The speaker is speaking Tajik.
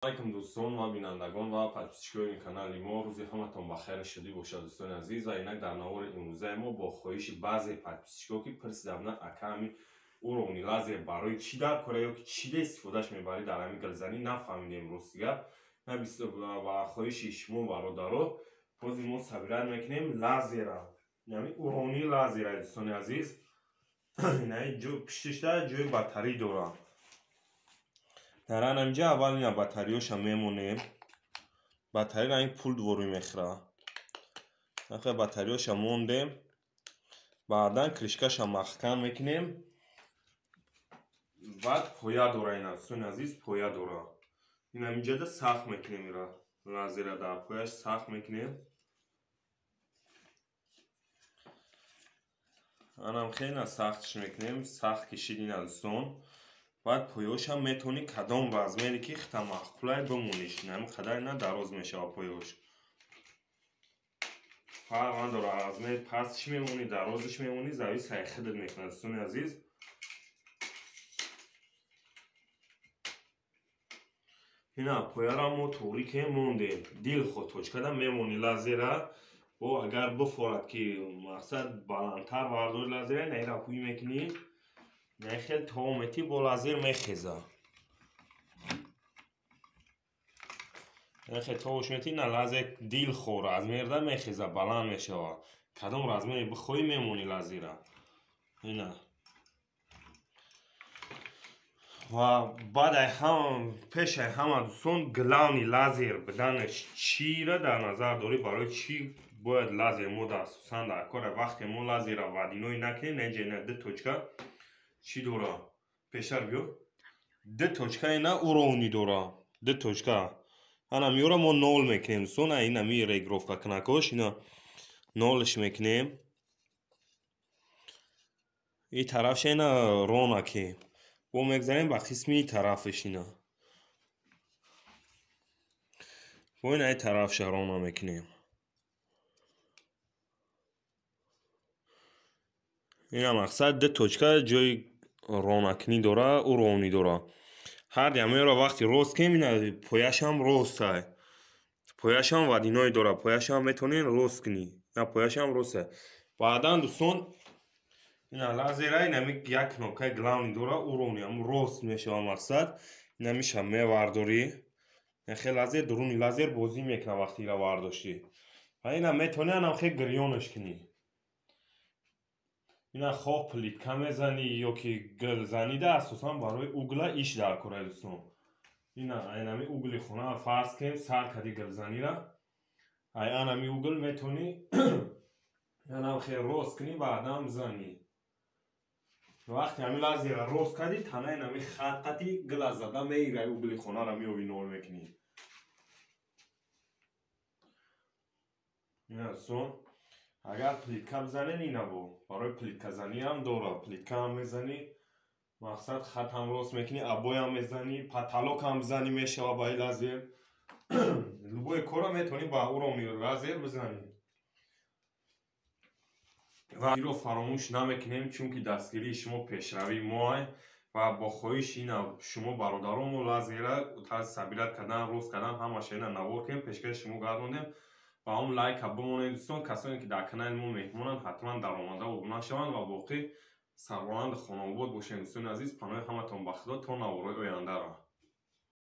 Алайкум дӯстон ва бинандагон ва подписчикони канали мо. Рӯзи ҳаматон ба хайр шудӣ бошад, дӯстони азиз. Ва инак дар навори имрӯзаи мо бо хоҳиши баъзе подписчико, ки пурсида буданд, ака, ҳами уровни лазер барои чӣ дар кора ё ки чӣ де истифодаш мебарӣ дар ҳами гилзанӣ, нафаҳмидем рости гап. Ба хоҳиши шумо, бародаро, бози мо собират мекунем лазера, ҳами уровни лазера, дӯстони азиз. Пуштишда ҷои батарӣ дорад. Дар анамҷа аввал ина батареёша мемонем. Батарея ин пул дворӣ мехӯра. Нахе батареёша мондем. Баъдан крышкаша маҳкам мекунем. Баъд поя дора ина, дӯстони азиз, поя дора. Ин ҳаминҷода сахт мекунем ира. Лазера дар пояш сахт мекунем. Анам хеле сахтш мекунем. Сахт кишид ина, дӯстон. Баъд поёшам метавонӣ кадом размере ки хита маъқулай бимониш. Ҳамин қадар ина дароз мешавад поёш. Фарқ надорад, размери пастш мемонӣ, дарозаш мемонӣ, завис ай худат мекунад, дӯстони азиз. Ина пояро мо туғрӣ ке мондем. Дилхоҳ точкада мемонӣ лазера. Бо агар бифорад ки мақсад баландтар бардори лазера, ина ира ҳуй мекунӣ. Хел томети бо лазер мехеза. Хел товш мети, на лазер дилхоҳ размерда мехеза, баланд мешава. Кадом размере бихоҳӣ мемонӣ лазера. Ина. Ва баъд ай ҳама, пеш ай ҳама, дӯстон, главни лазер буданаш чиро дар назар дорӣ, барои чӣ бояд лазер мо асосан дар кора? Вақте мо лазера вадиной накунем, наинҷа ина ду точка чӣ дора? Пештар биё. Ду точка ина уровни дора. Ду точка. Ана миёра мо нол мекунем, дӯстон, ина ми регировка кунакош, ина нолш мекунем. И тарафша ина рона ки. Бо мегзарем ба қисми тарафаш ина. Бо ина и тарафша рона мекунем. Ина мақсад ду точка ҷои ронакунӣ дора, уровни дора. Ҳар ямеро вақти рост кунем, ина пояшам ростай. Пояшам вадиной дора, пояшам метавонем рост кунӣ. Ина пояшам ростай. Баъдан, дӯстон, ина лазера ина як кнопкаи главни дора, уровни ҳам рост мешава мақсад. Ина миша мевардорӣ. Хел лазер дуруни лазер бозӣ мекунад вақти ира вардоштӣ. Ва ина метавонӣ анам хел гирёнаш кунӣ. Ина хоҳ плитка мезанӣ ё ки гилзанида, асосан барои угла иш дар кора, дӯстон. Ина айнами угли хона фарз кунем, сар кади гилзанира. Ай анами угл метавонӣ анам хел рост кунӣ, баъдан бизанӣ. Вақте ҳамин лазера рост кардӣ, танаи нами хат қати гила зада мегирай, угли хонаро меови нол мекунӣ. Ина, дӯстон, агар плитка бизанед, ина бо барои плитказанӣ ҳам дора. Плитка ҳам мезанӣ, мақсад хат ҳам рост мекунӣ, обоям мезанӣ, потолок ҳам бизанӣ мешава ба ин лазер. Любое корро метавонӣ ба уровни лазер бизанӣ. Ва инро фаромӯш намекунем, чунки дастгирии шумо пешравии моа ва бо хоҳиши ина шумо бародарон мо лазера тарзи собират кардан, рост кардан, ҳамаша ина навор кунем, пешкаши шумо гардондем. Ва он лайка бимонед, дӯстон. Касоне ки дар канали мо меҳмонанд, ҳатман даромада обуна шаванд ва боқӣ сарбаланду хонаобод бошед, дӯстони азиз. Паноҳи ҳаматон ба Худо то наворҳои ояндаро.